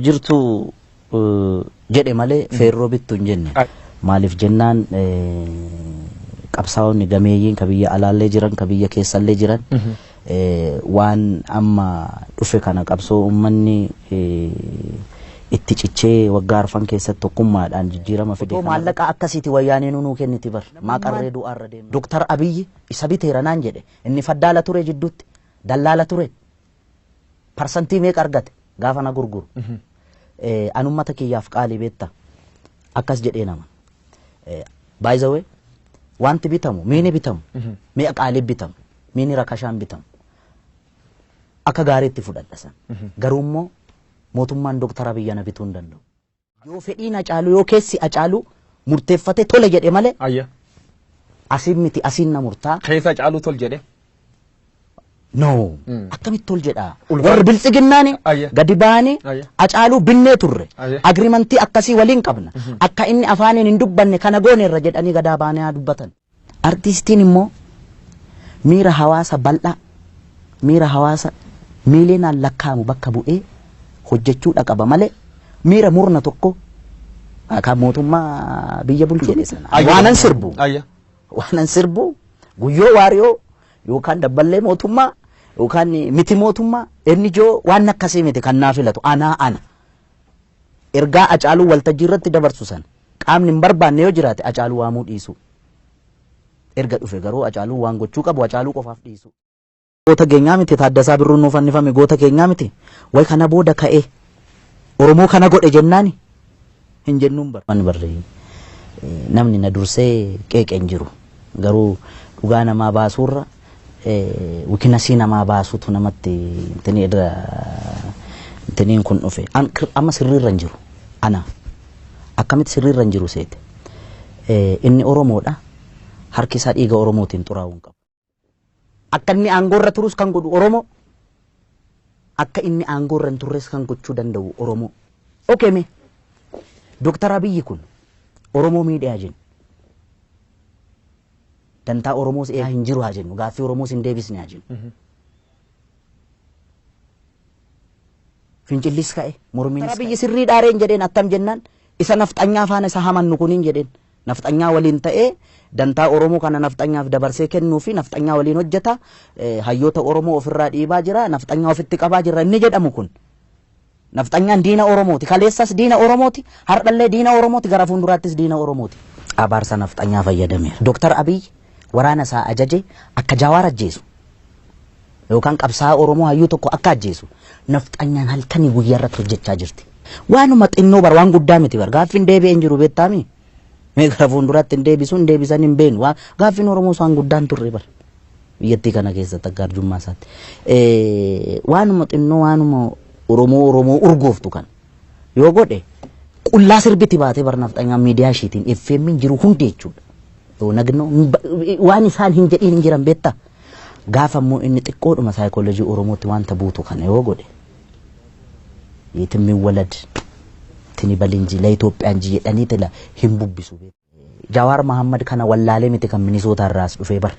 Jirtu jedhe malee feerroo bittu hin jenne. Maaliif jennaan, qabsaa'onni gameeyyiin ka biyya alaallee jiran, ka biyya keessallee jiran, waan amma dhufe kana, qabsoo uummanni itti cichee waggaa 4 keessatti tokkummaadhaan jijjiirama fide. Maallaqa akkasiiti wayyaanee nuu kenniti bar. Maa qarree du'aarra deemna. Doktar Abiyyi isa biteera naan jedhe, inni faddaala ture, jidduutti dallaala ture. Parsantii meeqa argate gaafa na gurguru? An ummata kiyyaaf qaalii, beekta, akkas jedhee nama. By the way, wanti bitamu, miini bitamu mi'a qaalii bitamu, miini rakashaan bitamu, akka gaariitti fudhadha san. Garuu immoo mootummaan Dooktar Abiyyi na bituu hin danda'u. Yoo fedhiin Hacaaluu, yoo keessi Hacaaluu murteeffate tole jedhe malee asiin miti, asiin na murtaa. Keessa Hacaaluu tol jedhe. No. Akkamitti tol jedhaa? Warri biltsiginnaani gadi ba'anii Hacaaluu binnee turre. Agreement akkasii waliin qabna. Akka inni afaaniin hin dubbanne kana gooneerra jedhanii gadaa ba'anii haa dubbatan. Artiistiin immoo miira hawaasa bal'aa, miira hawaasa miiliyoonaan lakkaa'amu bakka bu'ee hojjechuudha qaba malee miira murna tokko kan mootummaa biyya bulchu jedhe sana. Waanan sirbu. Waanan sirbu Guyyoo Waariyoo yookaan dabballee mootummaa yookaan miti mootummaa NGO waan akkasii miti kan naa filatu anaa ana. Ergaa Hacaaluu waltajjii irratti dabarsu sana qaamni hin barbaanne yoo jiraate Hacaaluu waamuu dhiisu. Erga dhufe garuu Hacaaluu waan gochuu qabu Hacaaluu qofaaf dhiisu. Goota keenyaa miti Taaddasaa Birruun nuuf fannifame, goota keenyaa miti. Way kana booda ka'ee Oromoo kana godhe jennaani hin jennuun bar. Ani barri namni na dursee qeeqe hin jiru. Garuu dhugaa namaa baasuurra weakness namaa baasuutu namatti intini irra intiniin kun dhufe. Amma sirriirra hin jiru. Ana akkamitti sirriirra hin jiru seete? Inni Oromoodha. Harki isaa dhiiga Oromootiin xuraa'uu hin qabu. Akka inni aangoorra turus kan godhu Oromoo. Akka inni aangoorra hin turres kan gochuu danda'u Oromoo. Okay mee. Dooktar Abiyyi kun Oromoo miidhaa jennu. Dantaa Oromoos eegaa hin jiru haa jennu. Gaaffii Oromoos hin deebisne haa jennu. Fincillis ka'e, mormiinis ka'e. Abiyyi sirrii dhaareen jedheen, attam jennaan, isa nafxanyaa faana isa hamannu kuniin jedheen. Nafxanyaa waliin ta'ee dantaa Oromoo kana nafxanyaaf dabarsee kennuu fi nafxanyaa waliin hojjeta. Hayyoota Oromoo ofirraa dhiibaa jira. Nafxanyaa ofitti qabaa jira inni jedhamu kun. Nafxanyaan diina Oromooti. Kaleessas diina Oromooti. Har'allee diina Oromooti. Gara fuulduraattis diina Oromooti. Abaarsa nafxanyaa fayyadameera. Dooktar Abiy waraana isaa ajaje akka Jawaar ajjeesu yookaan qabsaa'aa Oromoo hayyuu tokko akka ajjeesu nafxanyaan halkanii guyyaa irratti hojjechaa jirti. Waanuma xinnoo bar, waan guddaa miti bar, gaaffiin deebi'ee hin jiru, beektaami. Mee gara fuulduraatti hin deebisu, hin deebisan hin beenu. Gaaffiin Oromoo waan guddaan turre bar. Biyyattii kana keessatti akka arjummaa isaatti. Waanuma xinnoo, waanuma Oromoo Oromoo urgooftu kan yoo godhe qullaa sirbiti baatee bar nafxanyaan miidiyaa ishiitiin FM jiru hundi jechuudha. Nagnoo waan isaan hin jedhiin hin jiran, beektaa? Gaafa immoo inni xiqqoodhuma saayikoolojii Oromootti wanta buutu kana yoo godhe, የትም ይወለድ tini balinji la Itoophiyaan ji jedhanii tila hin bubbisu. Jawaar Mahammad kana wallaalee miti kan Minisootaa irraas dhufee bar.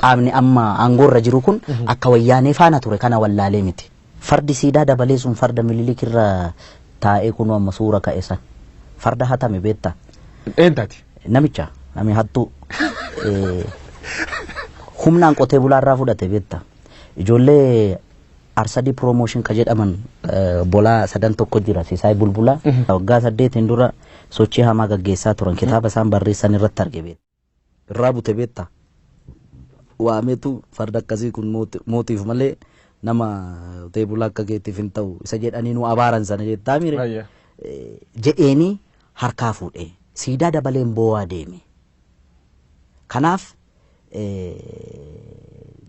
Qaamni amma aangoorra jiru kun akka wayyaanee faana ture kana wallaalee miti. Fardi siidaa dabalee sun farda Mililik irra taa'ee kunoo amma suura ka'e san. Farda hatame, beektaa? Eentaati? Namicha nami hattuu humnaan qotee bulaarraa fudhate, beektaa? Ijoollee Arsadii Promotion ka jedhaman bolaa sadan tokko jira, Sisaay Bulbulaa. Waggaa 8n dura sochii hamaa gaggeessaa turan, kitaaba isaan barreessan irratti arge, beektaa. Irraa bute, beektaa? Waameetu farda akkasii kun mootiif malee nama qotee bulaa akka keetiif hin ta'u isa jedhanii nu abaaran sana jettaa mire? Jedheenii harkaa fuudhee siidaa dabaleen boo'aa deeme. Kanaaf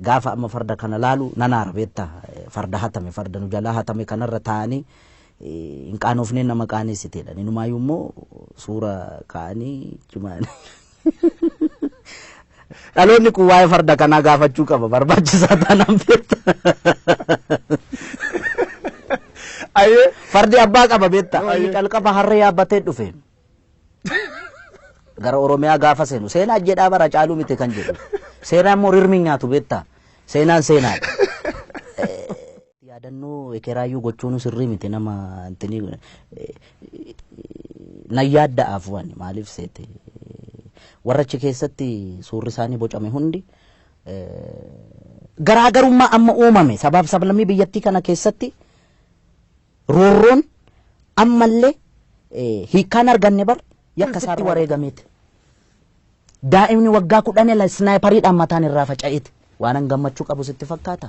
gaafa amma farda kana laalu nanaara, beektaa? Farda hatame, farda nu jalaa hatame kanarra taa'anii hin qaanofnee nama qaaneessiteedha. Inumaayyuu immoo suura kaa'anii jumaan. Dhaloonni kun waa'ee farda kanaa gaafachuu qaba, barbaachisaa taanaan, beektaa? Fardi abbaa qaba, beektaa? Inni calqaba harree yaabbatee dhufe. Gara Oromiyaa gaafa seenu seenaa jedhaa bara caaluu miti kan jedhu. Seenaa immoo rirmi nyaatu, beektaa? Seenaan seenaadha. Yaadannoo ekeraayyuu gochuun sirrii miti nama intini nan yaadda'aaf waan maaliif seete warra achi keessatti suurri isaanii bocame hundi garaagarummaa amma uumame sabaaf sablammii biyyattii kana keessatti roorroon ammallee hiikkaan arganne bar yakka isaatti wareegameeti. Daa'imni waggaa 10 isnaayipariidhaan mataan irraa faca'eeti. Waan an gammachuu qabu sitti fakkaata?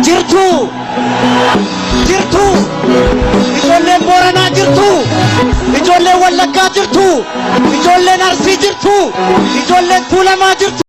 Jirtu! Jirtu! Ijoolleen Booranaa jirtu! Ijoolleen Wallaggaa jirtu! Ijoolleen Arsii jirtu! Ijoolleen Tuulamaa jirtu!